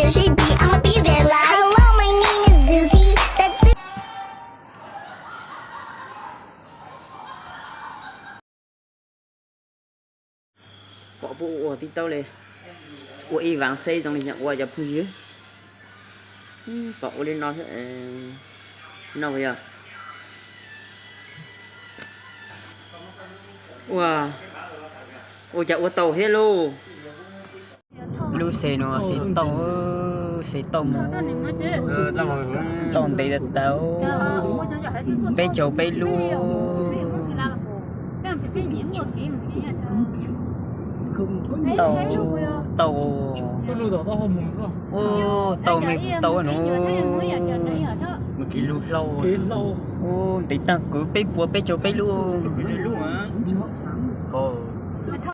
J B, I'ma be there like, hello, my name is Susie. That's it. Pom puas ua tib taub li, ua ib vaas xwb zoo li nyuam ua cov phooj ywg. Pom ua li no, no yog ua, ua cas ua tau thiab lauj. Lub xes no xes tauj, xes tauj mus, tauj ntev tau, peb caug peb lub. Tau, tau, tau me tau no, lub hlau, ntev tag kwv peb puas peb caug peb lub.